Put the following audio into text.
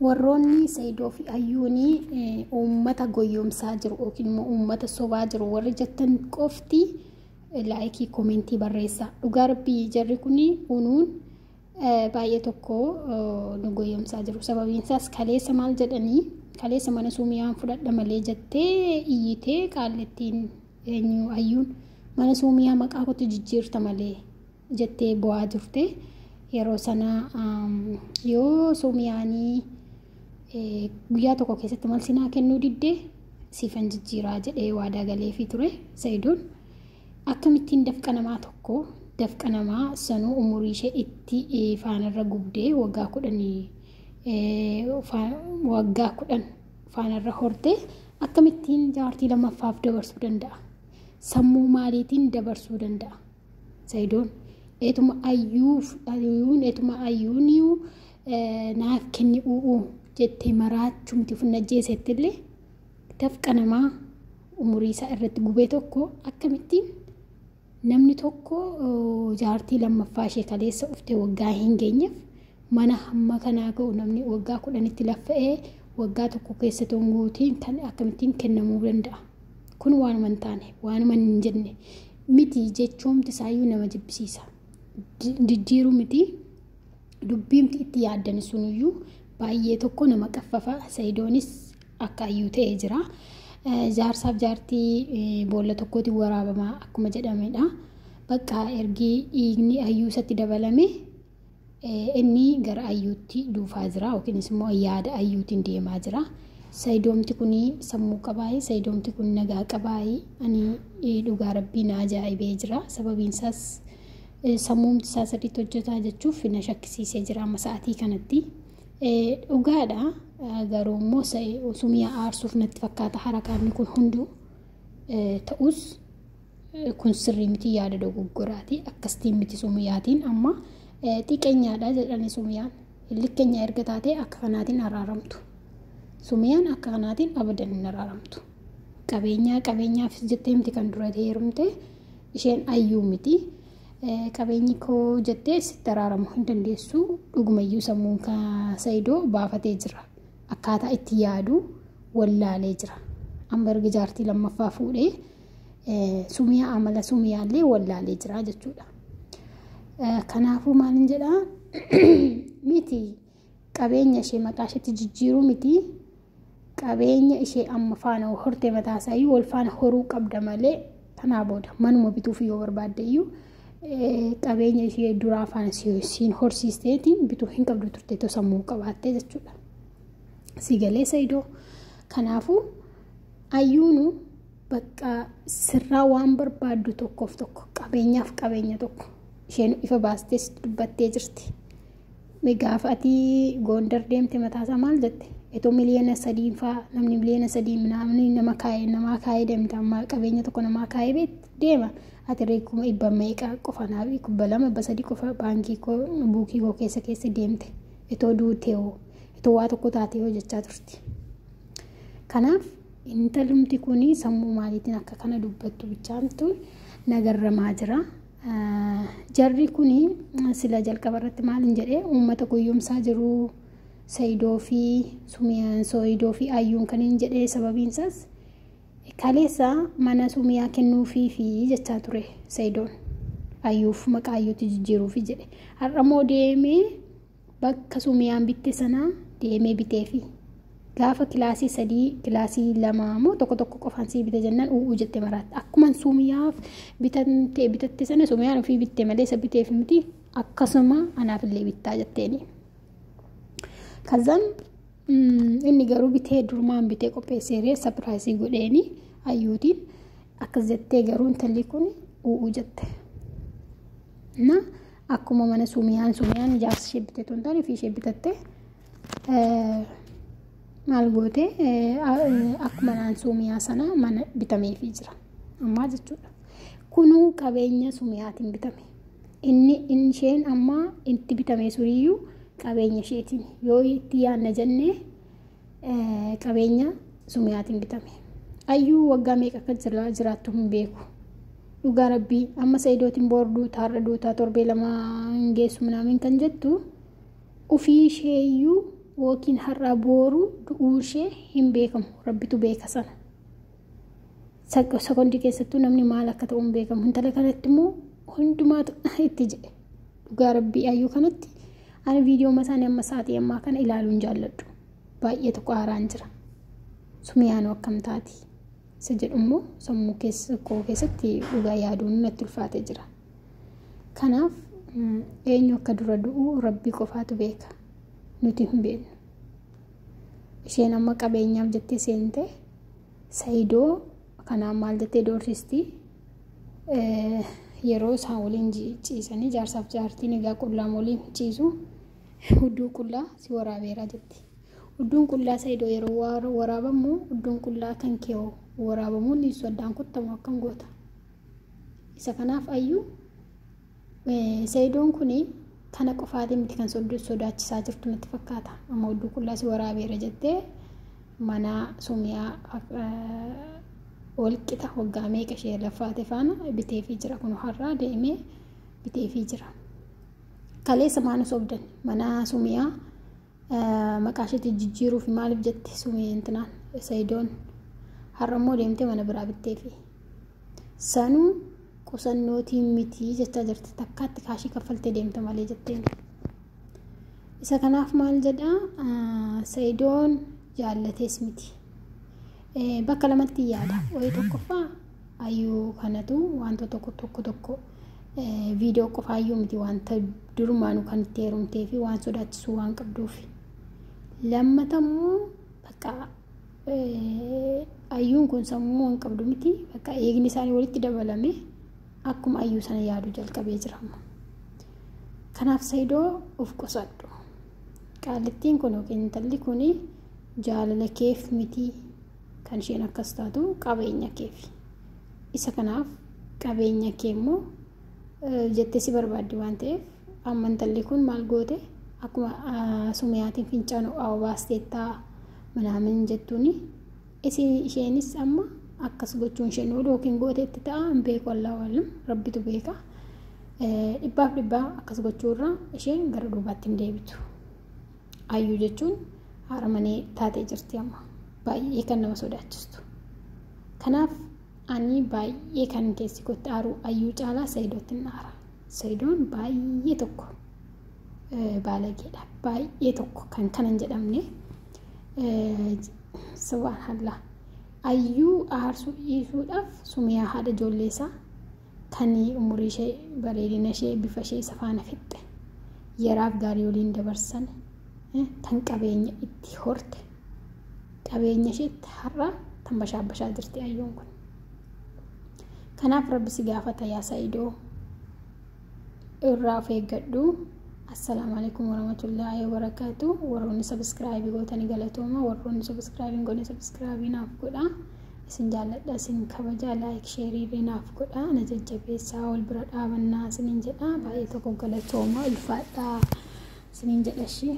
Warroonni Sa'idoo fi Ayyuunii uummata goyyomsaa jiru yookiin immoo uummata sobaa jiru warri jettan qofti laayikii koomentii barreessaa. Dhugaa rabbii jarri kun unuun baay'ee tokko nu goyyomsaa jiru. Sababiin isaas kaleessa maal jedhanii kaleessa mana suumiyaan fudhadha malee jettee iyyitee qaallettiin eenyu Ayyuun mana suumiyaa maqaa kootti jijjiirta malee jettee bo'aa turte. Yeroo sana yoo suumiyaanii guyyaa tokko keessatti malsi naa kennuu didde siifan jijjiiraa jedhee waadaa galeefii ture Sa'idoon. Akkamittiin dafqa namaa tokko dafqa namaa sanuu umurii ishee itti faanarra gubdee waggaa kudhanii waggaa 10 faanarra hortee akkamittiin jaartii lammaffaaf dabarsuu danda'a? Sammuu maaliitiin dabarsuu danda'a? Sa'idoon eetuma ayyuuf ayyuun eetuma ayyuun naaf kenni u'uu jettee maraachumti of najjeesettillee dafqa namaa umurii isaa irratti gubee tokko akkamittiin namni tokko jaartii lammaffaa ishee kaleessa dhuftee waggaa hin geenyeef mana hamma kanaa ga'u namni waggaa 10tti laffa'ee waggaa tokko keessa guutiin kan akkamittiin kennamuu danda'a? Kun waanuma hin taane waanuma hin jenne miti jechuumti isaayyuu nama jibbisiisa. Jijjiiruu miti dubbiimti itti yaaddan suniyyuu baay'ee tokko nama qaffafa. Sa'idoonis akka ayyuu ta'ee jira. Jaarsaaf jaartii boolla tokkotti waraabamaa akkuma jedhamedha. Bakka ergi dhiigni ayyuu isatti dabalame inni gara ayyuutti duufaa jira yookiinis immoo yaada ayyuutiin deemaa jira. Sa'idoomti kun sammuu qabaayee sa'idoomti kun nagaa qabaayee ani dhugaa rabbii na ajaa'ibee jira. Sababiin isaas sammuumti isaa sirriitti hojjetaa jechuuf na shakkisiisee jira amma sa'aatii kanatti. Dhugaadha garuu immoo sumiyaa aarsuuf natti fakkaata harakaanni kun hunduu ta'us kun sirrii miti yaada dogoggoraati. Akkasitiin miti sumiyaatiin amma xiqqeenyaadha jedhani sumiyaan. Likkeenya erga taatee akka kanaatiin araaramtu. Sumiyaan akka kanaatiin abadan hin araaramtu. Qabeenyaa qabeenyaafis jettee miti kan dura heerumte isheen ayyuu miti. Qabeenyi koo jettee sitti araaramuu hin dandeessu. Dhugumayyuu sammuun Sa'idoo baafatee jira. Akkaataa itti yaadu wallaalee jira. Amma erga jaartii lammaffaa fuudhee sumiyaa amala sumiyaallee wallaalee jira jechuudha. Kanaafuu maalin jedhaa miti qabeenya ishee maqaa isheetti jijjiiruu miti qabeenya ishee amma faana hortee mataa isaayyuu wal faana horuu qabda malee kanaa booda manuma bituuf yoo barbaadde iyyuu qabeenya ishee duraa faana siin horsiisteetiin bituu hin qabdu turte sammuu qabaattee jechuudha. Si galee Sa'idoo kanaafuu ayyuunu bakka sirraa waan barbaaddu tokkoof tokko qabeenyaaf qabeenya tokko isheen ifa baastee dubbattee jirti. Gaafa ati Gondar deemte mataasaa maal jette? Etoo 3 miliyoona faa namni 3 miliyoona namni nama kaa'ee namaa kaa'ee deemta amma qabeenya tokko namaa kaa'ee deema. Ati reekuma dhibba meeqa qofa naaf 200 300 qofa baankii koo buukii koo keessa keessa deemte. Etoo duutee hoo etoo waa tokko taatee hoo jechaa turti. Kanaaf intalumti kun sammuu maaliitiin akka kana dubbattu bichaamtu nagarramaa jira. Jarri kun sila jalqaba irratti maal jedhee uummata goyyomsaa jiru Sa'idoo fi Sumiyaan Sa'idoo fi Ayyuun kan hin jedhee sababiin isaas kaleessa mana Sumiyaa kennuufii fi jechaa ture Sa'idoon Ayyuuf maqaa Ayyuutti jijjiiruufi jedhe. Har'a immoo deemee bakka Sumiyaan bitte sanaa deemee biteefi. Gaafa kilaasii 3 kilaasii 2 moo tokko tokko qofaan sii bite jennaan u'uu jette maraatte. Akkuma Sumiyaaf bitatte bitatte sana Sumiyaan ofii bitte malee isa biteef miti akkasuma anaaf illee bittaa jetteeni. Kazaan inni garuu bitee durumaan bitee qopheessee surprise godheeni ayyuutiin akkas jettee garuu intalli kun u'uu jette. Na akkuma mana Sumiyaan Sumiyaan jaarsa ishee bitee tun taane ofii ishee bitatte maal goote akkuma naan Sumiyaa sana mana bitameefii jira ammaa jechuudha. Kunuu qabeenya Sumiyaatiin bitame. Inni isheen amma itti bitame suniyyuu qabeenya isheetiin yoo itti yaadna jennee qabeenya Sumiyaatiin bitame. Ayyuu waggaa meeqa akka jiraattu hin beeku. Dhugaa rabbii amma Sa'idootiin boor duutaa har'a duutaa torbee lama hin geessu minaamin kan jettu ofii isheeyyuu yookiin har'a booruu du'uu ishee hin beekamu. Rabbitu beeka sana. Sekondii keessattuu namni maal akka ta'u hin beekamu. Intala kanatti immoo hundumaatu itti jedhe. Dhugaa rabbii ayyuu kanatti ani viidiyoo isaanii amma sa'aatii ammaa kana ilaaluu hin jaalladhu. Baay'ee tokko haaraan jira. Sumiyaanoo akkam taati? Isa jedhu immoo sammuu koo keessatti dhugaa yaaduun natti ulfaatee jira. Kanaaf eenyu akka dura du'u rabbii qofaatu beeka. Nuti hin beeknu. Isheen amma qabeenyaaf jettee seente Saidoo kanaan maal jettee doorsisti? Yeroo isaan waliin ciisanii jaarsaaf jaartiin egaa qullaan waliin ciisu hudduu qullaa si waraabeera jetti. Hudduun qullaa Saidoo yeroo waraabamu hudduun qullaa kan kee waraabamuun ibsu addaan kuttamu akkam goota. Isa kanaaf ayyuu Saidoon kuni kana qofaatii miti kan sodaachisaa jirtu natti fakkaata. Amma hudduu qullaa si waraabeera jettee mana Sumiyaa walqixa waggaa meeqa ishee lafaate faana biteefii jira. Kun har'aa deemee biteefii jira. Kaleessa maana sobdan mana Sumiyaa maqaa isheetti jijjiiruuf maaliif jette Sumiyaan intinaan Saidoon har'a immoo deemtee mana biraa bitteefi. Sanuu qusannootiin miti jechaa jirti. Takkaatti kaashii kaffaltee deemte malee jetteen. Isa kanaaf maal jedhaa Saidoon jaallatees miti. Bakka lamatti yaada. Wayii tokkoffaa ayyuu kanatu wantoota tokko tokko viidiyoo qofaayyuu miti wanta durumaanuu kan itti heerumtee fi waan sodaachisuu waan qabduuf. Lammatammoo bakka ayyuun kun sammuu waan qabdu miti bakka eegni isaanii walitti dabalame akkuma ayyuu sana yaaduu jalqabee jira. Kanaaf Saidoo of qusadhu. Qaallittiin kun yookiin intalli kun jaalala keef miti kan isheen akkas taatu qabeenya keef. Isa kanaaf qabeenya kee immoo jettee si barbaaddi waan ta'eef amma intalli kun maal goote akkuma Sumiyaatiin fincaan ho'aa baasteettaa manaamin jettuuni isheenis amma akkas gochuun isheen oolu yookiin gooteetti ta'a hin beeku Allahu alam rabbitu beeka. Dhibbaaf dhibbaa akkas gochuurraa isheen gara duubaatti hin deebitu. Ayyuu jechuun haara manee taatee jirti amma baay'ee kan nama sodaachistu. Kanaaf ani baay'ee kan keessi kootti aaru ayyuu caalaa Saidootti hin aara. Saidoon baay'ee tokko baalageedha. Baay'ee tokko kan kana hin jedhamne subhaanallah. Ayyuu aarsuu dhiisuudhaaf Sumiyaa haadha ijoollee isaa kan umurii ishee bareedina ishee bifa ishee isa faana fixxe yeraaf gaarii waliin dabarsan kan qabeenya itti horte qabeenya isheetti har'a tan bashaabashaa jirti ayyuun kun. Kanaaf rabbi si gaafata yaa Saidoo irraa of eeggadhu. Assalaamu alaikum warahmatullaahi wabarakaatu. Warroonni sabiskiraayibii gootanii galatooma. Warroonni sabiskiraayibii hin goone sabiskiraayibii naaf godha. Isin jaalladha, isin kabaja, laayik sheerii naaf godha. Na jajjabeessaa, wal bira dhaabannaa isiniin jedha. Baay'ee tokko galatooma, ulfaadha isiniin jedha ishee.